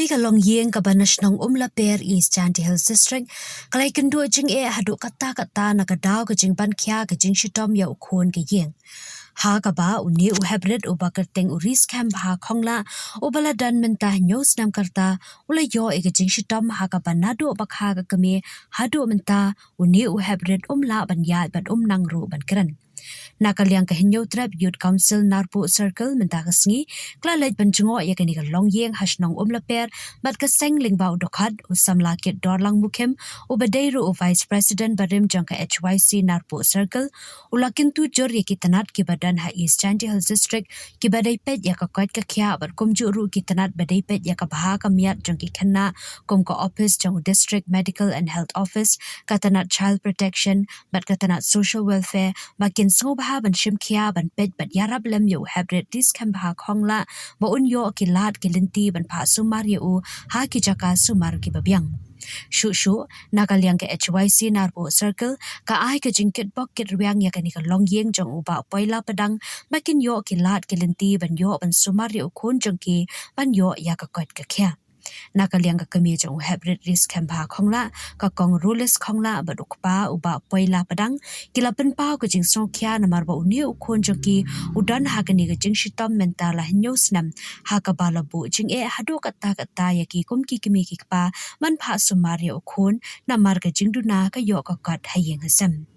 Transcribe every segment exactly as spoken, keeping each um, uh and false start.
Ka longïing kaba na shnong Umlaper, East Jaintia Hills District, ka la ïakynduh jingeh haduh katta katta na ka daw ka jingban khia ka jingshitom ïa u khun ka ïing. Ha kaba une u heprit uba kyrteng u Riskhembha Khonglah, uba la don mynta hynñiew snem ka rta, u la ïoh ïa ka jingshitom ha kaba naduh ba kha ka kmie haduh mynta, une u heprit um lah ban ïaid bad um nang ruh ban kren. Na ka liang ka Hynñiewtrep Youth Council Narpuh Circle mynta ka sngi ka la leit ban jngoh ïa kane ka longïing ha shnong Umlaper bad ka seng lyngba u dkhot u samla Kitdorlang Mukhim, uba dei ruh u Vice President barim jong ka H Y C Narpuh Circle, u la kyntu jur ïa ki tnat kiba don ha East Jaintia Hills District kiba dei peit ïa ka koit ka khiah bad kumjuh ruh ki tnat ba dei peit ïa ka bha ka miat jong ki khynnah, kum ka ophis jong u District Medical and Health Office, ka tnat Child Protection bad ka tnat Social Welfare, ba kin sngewbha ban shim khia ban peit bad ïarap lem ïa u heprit Riskhembha Khonglah ba un ïoh ki lad ki lynti ban phah sumar ïa u ha ki jaka sumar kiba biang. Shuh shuh, na ka liang ka H Y C Narpuh Circle ka ai ka jingkitbok kitrwiang ïa kane ka longïing jong u Bah Poila Padang ba kin ïoh ki lad ki lynti ban ïoh ban sumar ïa u khun jong ki ban ïoh ïa ka koit ka khiah. Na ka liang ka kmie jong u heprit Riskhembha Khonglah, ka Kong Rulis Khonglah bad u kpa u Bah Poila Padang ki la pynpaw ka jingsngewkhia namar ba une u khun jong ki u don ha kane ka jingshitom mynta la hynñiew snem, ha kaba la buh jingeh haduh katta katta ïa ki kum ki kmie ki kpa ban phah sumar ïa u khun namar ka jingduna ka ïoh ka kot ha ïing ha sem.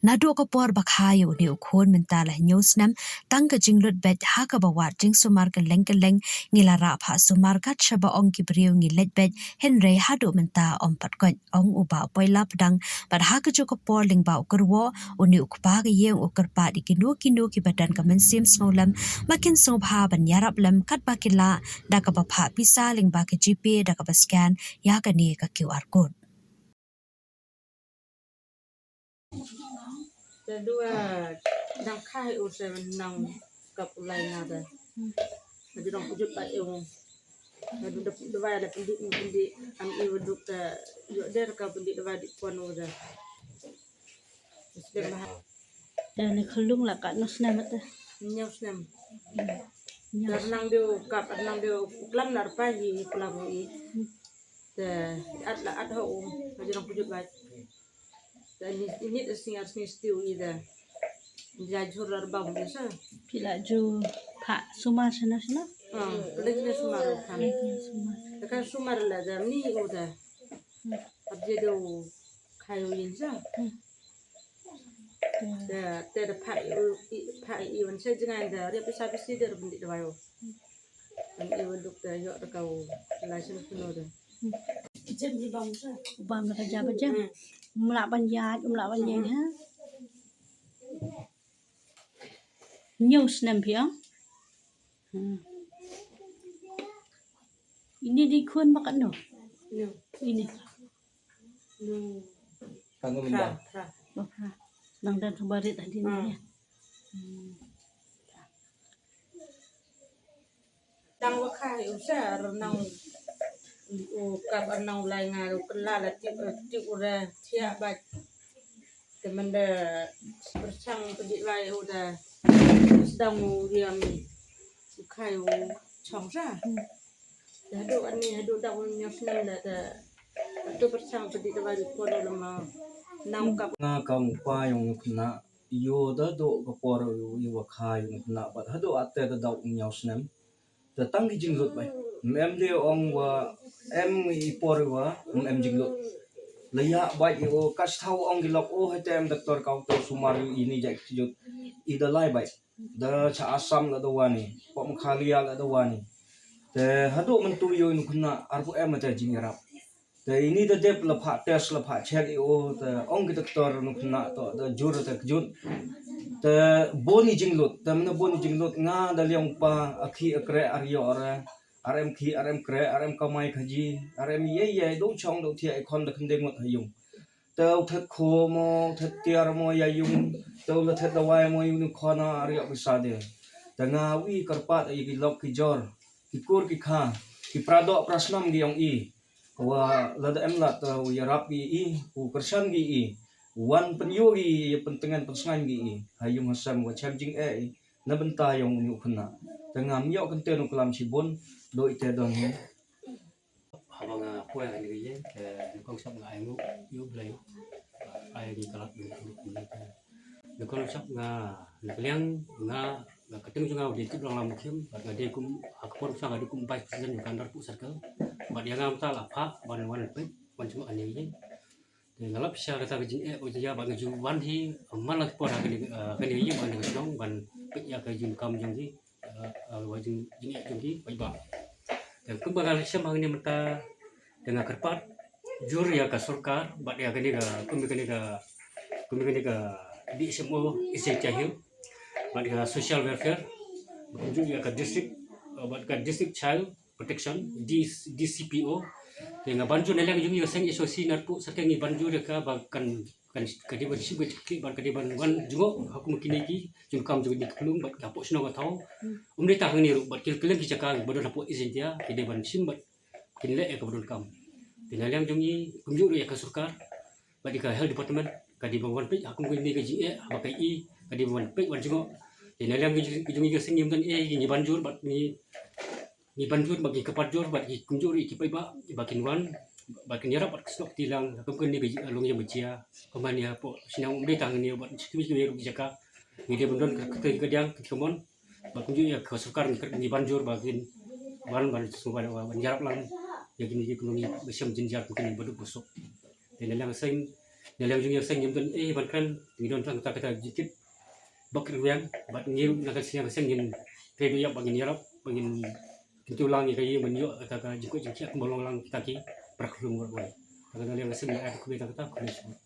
Naduh ka por ba kha ïa une u khun mynta la hynñiew snem, tang ka jinglut beit ha kaba wad jingsumar kylleng kylleng, ngi la rah phah sumar kat shaba ong ki briew ngi leit beit, hynrei haduh mynta ym pat koit, ong u Bah Poila Padang. Bad ha kajuh ka por lyngba u kyrwoh, une u kpa ka ïing u kyrpad ïa kino kino kiba don ka mynsiem sngewlem ba kin sngewbha ban ïarap lem katba ki lah da kaba phah pisa lyngba ka GPay da kaba scan ïa kane ka QR code. Te dua dang kha hi u se nang kap u lai nga da. Hadi dong kujut ba eu. Hadi dep dua da pendi pendi am i waduk te ïoh der ka pendi dua di pon u da. Sdem ba. Te ne khulung la ka no snem te. Nyau snem. Nyau. Dar nang deu kap nang deu klam nar pa hi klam i. Te at la at ho u, ka jrong kujut bai. Te ini ini te singar sini stiu i da. Dia jhur lar bau ni sa. Pila ju pha sumar sana sana. Ah, pila ju sumar kan. Sumar. Te kan sumar la da ni u da. Abje do khayo yin sa. Te te da pha i u pha i wan sa jingan da ria pisa pisi da bindi da bayo. Kan i wan duk da yo da kau license kuno da. Jem hi bang sa. Bang ka ja ba jem. Mla ban ya, mla ban ya ha. Nyau snem phi ah. Ini di khun ba katno. Ini. Kan ngam dah. Nang dan subarit hadin ya. Tang wa kha u sa arnau u kap arnau lai nga u kela la tip tip u ra thiah ba te manda persang pedit lai u da sedang u riam ni u khai u chong sa. Hadu ani hadu da u nyos nan da da tu persang pedit da lai pon u lama nau kap. Nga kam pa yong u kena. Ïoh da doh ka por ïoh wa kha ïoh na bad haduh ate da dau ïoh snem. Da tang ki jinglut bai. Em de ong wa em i por wa em jinglut. La ya bai ïoh ka stau ong ki lok oh te em doktor kau to sumar ïoh ini jai ki jut. I da lai bai. Da cha Assam la da wani. Pok Meghalaya la da wani. Te haduh mentu ïoh inu kena arbu em te jingrap. Te ini da dep la phah test la phah check i o te ong ki doktor nuk na to da jur te kjut. Te boni jinglut te mena boni jinglut nga da liang pa akhi akre ar yo are. Ar em khi ar em kre ar em kamai khaji. Ar em ye ye do chong do thia i khon da khende ngut ha yung. Te u thet kho mo u thet tiar mo ya yung. Te u la thet dawai mo yung ni khon ar yo pisa de. Te nga wi karpat i ki lok ki jor. Ki kur ki kha. Ki pradok prasnam ki yong i. Wa lada em lada u yarap gi i, u kyrshan gi i, u wan pynyu gi i, ya pyntngen pynsngan gi i, ha yung ha sem wa chem jingeh i, na bynta yong uni u khynnah. Te ngam ïoh kynten u klam shibun, do i te don hi. Haba nga poi ha kane ka ïing, te nyngkong shop nga ai nguh ïa U Blei, ai ngi ka lad, nyngkong shop nga, na ka liang nga, nga kyrteng jong nga u dei Tipdonglam Mukhim, bad nga dei kum, ha ka por nga dei kum vice president jong ka Nongpoh circle. Bad ïa nga mynta la phah ban wan peit, wan jngoh ha kane ka ïing. Te nga lap sha kata ka jingeh ba jia, bad nga ju wan hi man la ki por ha kane, ah, kane ka ïing, ban ka shnong, ban peit ïa ka jingkam jong ki, ah, ah, ba jing, jingeh jong ki paidbah. Te kumba nga la shem hangne mynta, te nga kyrpad jur ïa ka sorkar bad ïa kane ka, kum kane ka, kum kane ka D S M O East Jaintia Hills, bad ka social welfare, bad kumjuh ïa ka district, ah, bad ka district child protection, D, D C P O. Te nga ban jur, na liang jong ngi ka seng S O C Nongpoh circle ngi ban jur ïa ka ba kan, kan, ka dei ban shim ka jingkit bad ka dei ban wan jngoh ha kum kine ki jingkam jong kine ki khyllung bad hapoh shnong ka thaw. Um dei tang hangne ruh, bad ki kylleng ki jaka ba don hapoh East Jaintia ki dei ban shim bad kin leh ïa ka ba donkam. Te na liang jong ngi kumjuh ruh ïa ka sorkar, bad ïa ka health department, ka dei ban wan peit ha kum kane ka jingeh, haba ka i, ka dei ban wan peit wan jngoh. Te na liang jong ngi ka seng ngi ym don ei, ngi ban jur bad ngi, ngi ban jur bad ngi kyrpad jur bad ngi kumjuh ruh ïa ki paidbah ba kin wan, ba kin ïarap bad ka snoh kti lang ha kum kane ka long jong ba jia. Kumba ngi hapoh shnong, ym dei tang ngi, bad ki, ki, ki jaka ngi dei ban don ka, ka, ka diang, ka kamon. Bad kumjuh ïa ka sorkar ngi, ngi ban jur ba kin wan, ban sngewbha ban ïarap lang ïa kine ki khyllung ba shem jynjar, kine ba duk ba suk. Te na liang seng, na liang jong ngi seng ngi ym don ei ban kren, ngi don tang kata, kata jingkit bad kyrwiang, bad ngi na ka seng, seng ngin trei ïa ba ngin ïarap, ba ngin kyntiew lang ïa ka ïing ban ïoh kata ka jingkoit jingkhiah kumba long lang kita ki para khyllung baroh kawei. Te na liang seng ngi ai khublei tang kata, khublei shibun.